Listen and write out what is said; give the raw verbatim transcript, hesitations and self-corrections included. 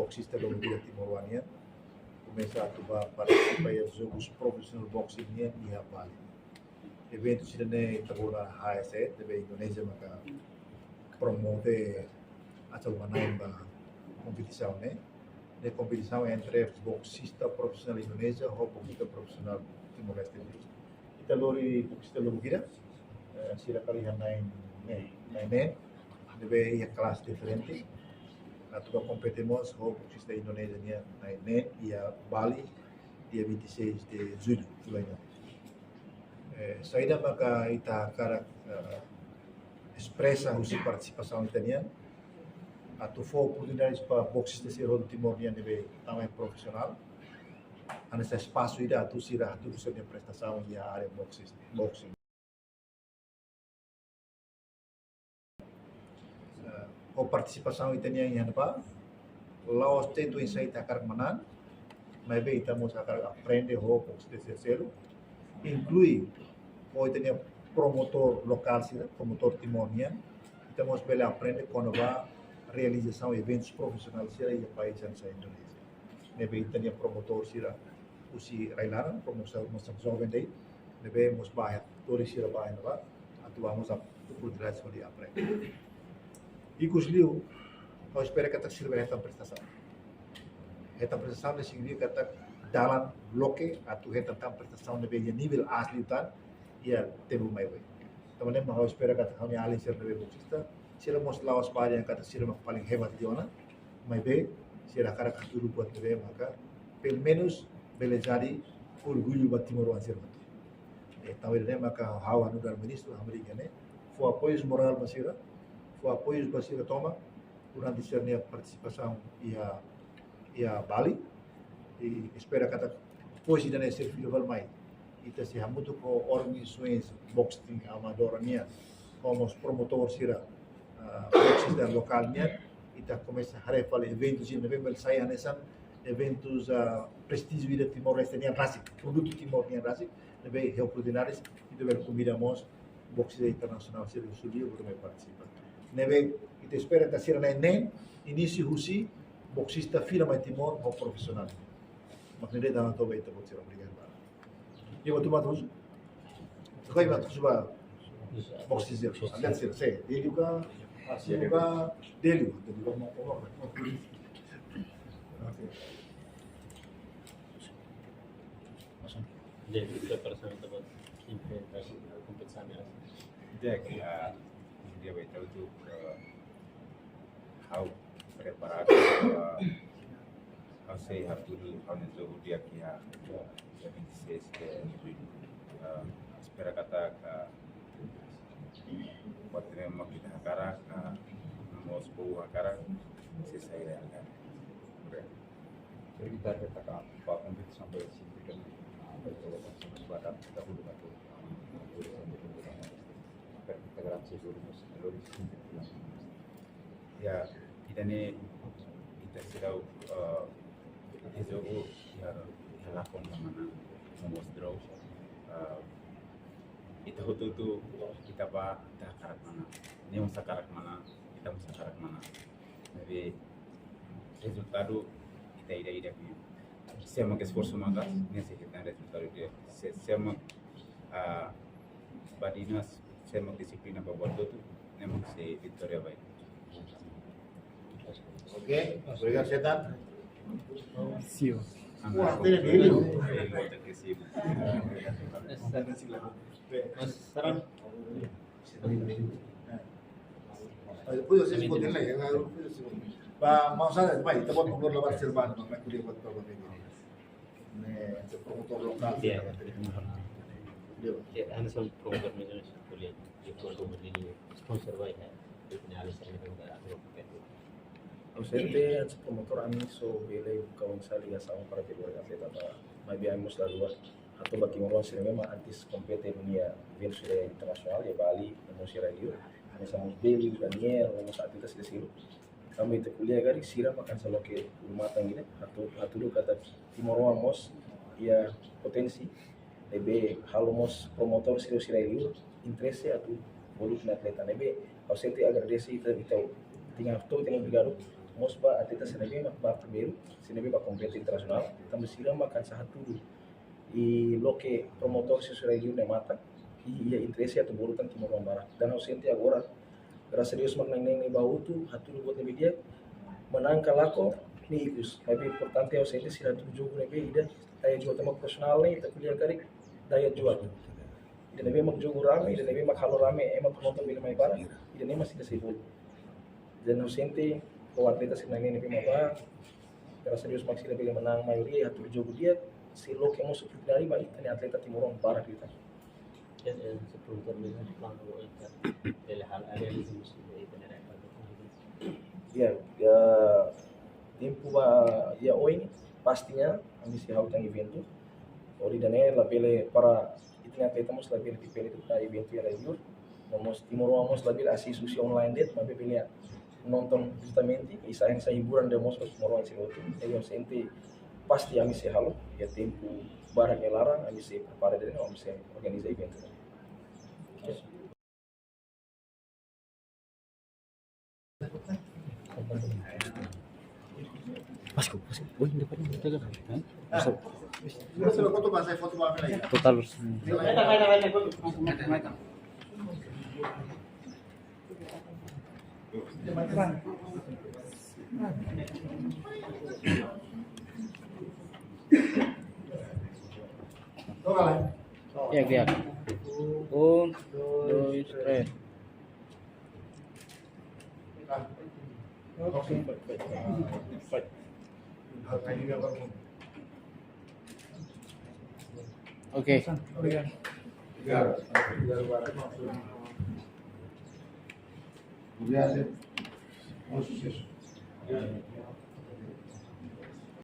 Boksista Lobukira timoroan nian komesa atu bá partisipa iha jogus profisionál boxing nian iha Bali. Eventu sira-ne'e ita bolu H S E, ne'ebé Indonézia maka promove atu manán ba kompetisaun ne'e. Ne'e kompetisaun entre boksista profisionál Indonézia ho boksista profisionál Timor-Leste. Ita lori boksista Lobukira, eh, sira karik iha na'in neen, na'in neen, ne'ebé iha klase diferente. Atu bá kompete mós ho boksista Indonézia nian na'in neen iha Bali, dia vinte e seis de julho, tuir ohin. Eh, saida maka ita hakarak, eh, espresa husi partisipasaun ita nian, atu fó oportunidade ba boksista sira hotu Timor nian ne'ebé tama iha profisionál, hanesan espasu ida atu sira hatudu sira-nia prestasaun iha área boxing, boxing. Eh, ho partisipasaun ita nian iha ne'ebá, la'ós de'it oinsá ita hakarak manán, maibé ita mós hakarak aprende ho boksista sira seluk, inklui ho ita-nia promotór lokál sira, promotór Timor nian, ita mós bele aprende kona-ba realizasaun eventus profisionál sira iha país hanesan Indonézia. Ne'ebé ita-nia promotór sira husi rai-laran, promosaun mós joven de'it, ne'ebé mós bá, lori sira bá iha ne'ebá, atu bá mós iha oportunidade hodi aprende. Ikusliu, ha'u espera katak sira bele hetan prestasaun. Hetan prestasaun ne'e signifika katak dalan loke atu hetan tan prestasaun ne'ebé iha nivel asli tan iha tempu mai oin. Tanba ne'e mak ha'u espera katak ha'u-nia alin sira ne'ebé boksista, sira mós la'ós bá dehan katak sira mak paling hebat tiha ona, maibé sira hakarak hatudu buat ne'ebé maka pelumenus bele jadi orgullu ba timoroan sira hotu. Eh, tanba ne'e maka ha'u hanoin ba ministru, hamriik ne'e, fó apoiu morál ba sira, fó apoiu ba sira tomak durante sira-nia partisipasaun iha, iha Bali. I espera katak depois ida-ne'e sira fila fali mai, ita sei hamutuk ho organizasaun boxing amadora nian, ho mós promotór sira, ah, boxing lokál nian, ita komesa haree fali eventus sira ne'ebé bele sai hanesan eventus, ah, prestíjiu ida Timor-Leste nian rasik, produtu Timor nian rasik, ne'ebé iha oportunidade ita bele konvida mós boksista internasionál sira husi liur hodi mai partisipa. Ne'ebé ita espera katak sira na'in neen, inísiu husi boksista fila mai Timor ho profisionál. Mak ne'e de'it, entaun, ba ita-boot sira, obrigadu. Iha buat mak husu? Koi mak husu ba boksista sira? Ada sira, sé. Delio ka, Arsenio ka, Delio. Delio ka, mau, mau, mau. Oke. Jadi, preparasaun ita-boot ba kompetisaun ne'e? Jadi, ah, dia baik tahu tu, eh, ha'u preparadu, eh, ha'u sei hatudu ha'u-nia jogu di'ak iha, iha vinte e seis de julho. Eh, espera katak, eh, buat ne'ebé mak ita hakarak, eh, no mós povu hakarak, sei sai reál. Oke. Jadi ita haree katak ba kompetisaun ba esse vídeo, ah, ba kompetisaun ba ita-boot atu, ah, kompetisaun ba ita-boot atu. Ita garante seguru mós, lori simples. Ya, ita-nia, ita seidauk, eh, ita jogu iha, iha lakon ka mana, no mós draw. Eh, ita hotu-hotu, ita bá, ita hakarak manán. Nia mós hakarak manán, ita mós hakarak manán. Maibé rezultadu ita ida-idak nian. Sé mak esforsu maka'as, nia sei hetan rezultadu di'ak. Sé, sé mak, ah, badinas, sé mak dixiplina ba buat hotu, nia mak sei vitória ba ita. Oke, obrigadu, Setan. Siu. Wah, tidak dulu. Terima kasih. Mas, saran. Depois vocês podem ler, né? Depois vocês vão. Ba, mau sabe, bai, ita-boot nomor labar serban, ba, mai ko'alia ba, ba, ba, ba. Ne'e, promotór lokál. Iya. Iya. Ya, hanesan promotór mesmo, ko'alia. Dia promotór ini sponsor ba, ya. Ini alih saya dengan ada kompeten. Ausente, hanesan promotór ami só bele buka oinsá ligasaun para dezenvolve atleta ba, maibé ami mós la luar. Atu ba timoroan sira ne'ebé mak antes kompete iha eventu sira internasionál, iha Bali, no mós iha rai-liur. Hanesan mós Delio, Daniel, no mós atleta sira seluk. Tanba ita ko'alia karik sira mak hanesan loke ulun-matan gini, atu, hatudu katak timoroan mós iha potensi, ne'ebé halo mós promotór sira husi rai-liur interese atu bolu ita-nia atleta. Ne'ebé, ha'u sente agradese ita, ita, tenke, ita tenke obrigadu mós ba atleta sira ne'ebé mak ba primeiru, sira ne'ebé ba kompete internasionál, tanba sira mak hanesan hatudu i loke promotór sira-nia matan, i iha interese atu bolu tan timoroan barak. Entaun ha'u sente agora, grasas a Deus mak na'in-neen ne'e ba hotu, hatudu buat ne'ebé di'ak, manán ka lakon ne'e ikus. Maibé importante ha'u sente sira hatudu jogu ne'ebé ida, ita-nia jogu ema profisionál ne'e, ita ko'alia karik, ita-nia jogu. Ida ne'ebé mak jogu rame, ida ne'ebé mak halo rame, ema penonton bele mai barak, ida-ne'e mak ita sei bolu. Entaun ha'u sente, ho atleta sira na'in-neen ne'ebé mak ba, grasas a Deus mak sira bele manán maioria, hatudu jogu di'ak, sei loke mós oportunidade ba ita-nia atleta timoroan barak ida. Ya, eh, se pergunta mesmo, planu ita bele halo, ada yang mesti ita bele halo. Ya, ya, tempu ba iha oin, pastinya, ami sei halo tan eventu. Hodi ida-ne'e labele para ita-nia atleta mós labele tipe liu ba eventu iha rai-liur. No mós timoroan mós labele asiste husi online de'it, maibé bele nonton diretamente, i sai hanesan hiburan ida mós ba timoroan sira hotu. Jadi ha'u sente pasti ami sei halo, iha tempu badak nia laran, ami sei prepara ida-ne'e, ami sei organiza eventu. Pasku, pasku. Oi, depan ini kita kan. Masuk. Total. Ya, ya. Um, dois, três. Ok. Obrigado. Obrigado. Bom sucesso.